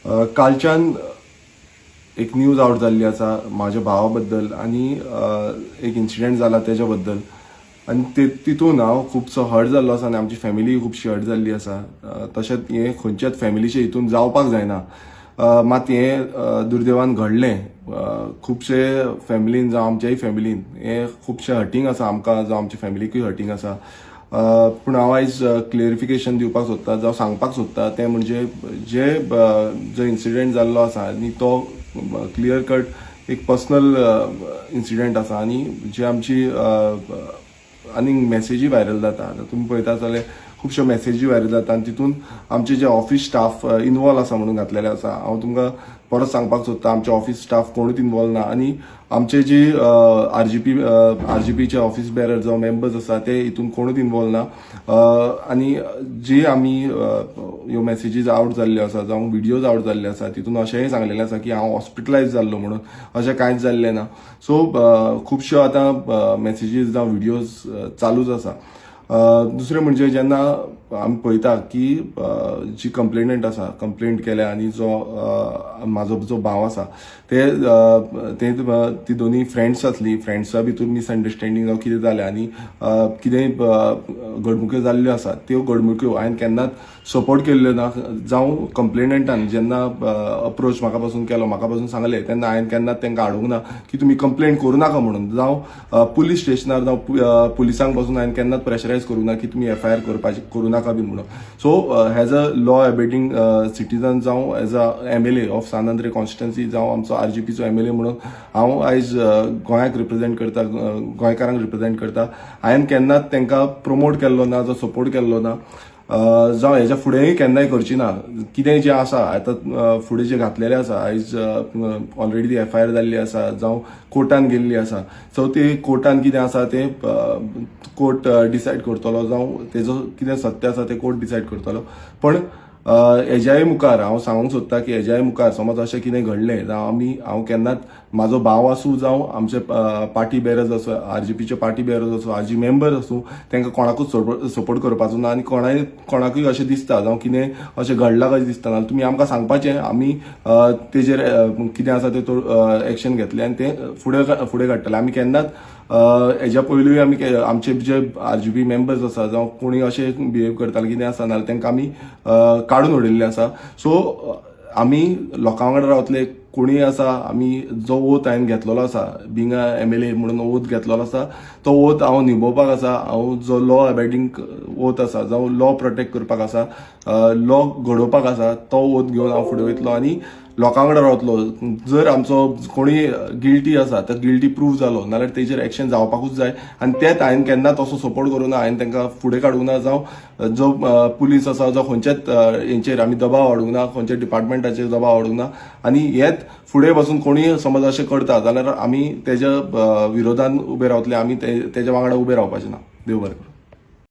कालच्यान एक news out जाल्ली आसा म्हाज्या भावा बद्दल आनी एक इन्सिडंट जाला तेच्या बद्दल आनी ते तितून हांव खुबसो हर्ट जाल्लो आसा आनी आमची फॅमिली खुबशी हर्ट जाल्ली आसा. तशेंच हें खंयच्याच फॅमिलीच्या हितून जावपाक जायना, मात हें दुर्दैवान घडलें. खुबशे फॅमिलीन जावं आमच्याय फॅमिलीन हें खुबशें हर्टींग आसा आमकां जावं आमच्या फॅमिलीकूय हर्टींग आसा. पूण हांव आयज क्लियरिफिकेशन दिवपाक सोदता जावं सांगपाक सोदता तें म्हणजे जे जो इन्सिडंट जाल्लो आसा आनी तो क्लियर कट एक पर्सनल इन्सिडंट आसा आनी जे आमची आनी मॅसेजी व्हायरल जाता, आतां तुमी पळयता जाल्यार खुबश्यो मॅसेजी व्हायरल जाता आनी तितून आमचे जे ऑफिस स्टाफ इनवॉल्व आसा म्हणून घातलेले आसा. हांव तुमकां परत सांगपाक सोदता, आमचे ऑफिस स्टाफ कोणूच इनवॉल्व ना आनी आमचे जी आर जी पीचे ऑफिस बेरर जावं मेंबर्स आसा ते हितून कोणूच इनवॉल्व ना. आनी जी आमी ह्यो मॅसेजीस आवट जाल्ल्यो आसा जावं विडियोज आवट जाल्ले आसा, तितून अशेंय सांगलेलें आसा की हांव हॉस्पिटलायज जाल्लो म्हणून. अशें कांयच जाल्लें ना. सो खुबश्यो आतां मॅसेजीस जावं विडियोज चालूच आसा. दुसरें म्हणजे जेन्ना आमी पळयता की जी कंप्लेनंट आसा, कंप्लेंट केल्या आनी जो म्हाजो जो भाव आसा ते ते ती दोनी फ्रेंड्स आसली. फ्रेंड्सा भितूर मिसअंडरस्टँडींग जावं कितें जालें आनी कितेंय घडणुक्यो जाल्ल्यो आसा. त्यो घडणुक्यो हांवें केन्नाच सपोर्ट केल्ल्यो ना जावं कंप्लेनंटान जेन्ना अप्रोच म्हाका पासून केलो, म्हाका पासून सांगलें, तेन्ना हांवें केन्नाच तांकां हाडूंक ना की तुमी कंप्लेंट करूं नाका म्हणून जावं पुलीस स्टेशनार जावं पुलिसांक पासून हांवें केन्नाच प्रेशरायज करूं ना की तुमी एफआयआर करपाची करूं नाका बी म्हणून. So as a law abiding citizen जावं as a MLA of San Andre constituency जावं आमचो आरजीपीचो एमएलए म्हणून हांव आयज गोंयाक रिप्रेझेंट करता, गोंयकारांक रिप्रेझेंट करता. हांवें केन्नाच तांकां प्रमोट केल्लो ना जावं सपोर्ट केल्लो ना जावं हेच्या फुडेंय केन्नाय करची ना. कितें जें आसा आतां फुडें जें घातलेलें आसा, आयज ऑलरेडी ती एफआयआर जाल्ली आसा जावं कोर्टान गेल्ली आसा. सो ती कोर्टान कितें आसा तें कोर्ट डिसायड करतलो जावं तेजो कितें सत्य आसा तें कोर्ट डिसायड करतलो. पण हेज्याय मुखार हांव सांगूंक सोदता की हेज्याय मुखार समज अशें कितें घडलें जावं आमी हांव केन्नाच म्हाजो भाव आसूं जावं आमचे पार्टी बेरर्स आसूं, आरजीपीचे पार्टी बेरर्स आसूं, आरजी मेंबर आसूं, तांकां कोणाकूच सपोर्ट करपाचो ना. आनी कोणाकूय अशें दिसता जावं कितें अशें घडलां कशें दिसता जाल्यार तुमी आमकां सांगपाचें, आमी तेजेर कितें आसा तें एक्शन घेतलें आनी तें फुडें फुडें काडटले. आमी केन्नाच हेज्या पयलूय आमी आमचे जे आरजीपी मेंबर्स आसा जावं कोणी अशें बिहेव करताले कितें आसा नाल्यार तांकां आमी काडून उडयल्ले आसा. सो आमी लोकां वांगडा रावतले. कोणीय आसा, आमी जो ओथ हांवें घेतलेलो आसा, बींग अ एमएलए म्हणून ओथ घेतलेलो आसा, तो ओथ हांव निभोवपाक आसा. हांव जो लॉ अबायडींग ओथ आसा जावं लॉ प्रोटेक्ट करपाक आसा, लॉ घडोवपाक आसा, तो ओथ घेवन हांव फुडें वयतलो आनी लोकां वांगडा रावतलो. जर आमचो कोणी गिल्टी आसा तर गिल्टी प्रूव जालो नाल्यार तेजेर एक्शन जावपाकूच जाय आनी तेच हांवें केन्ना तसो सपोर्ट करूं ना. हांवें तांकां फुडें काडूंक ना जावं जो पुलीस आसा जावं खंयच्याच हेंचेर आमी दबाव हाडूंक ना, खंयच्या डिपार्टमेंटाचेर दबाव हाडूंक ना. आनी हेच फुडें पासून कोणीय समज अशें करता जाल्यार आमी तेज्या विरोधान उबे रावतले. आमी तेज्या वांगडा उबे रावपाचे ना. देव बरें करूं.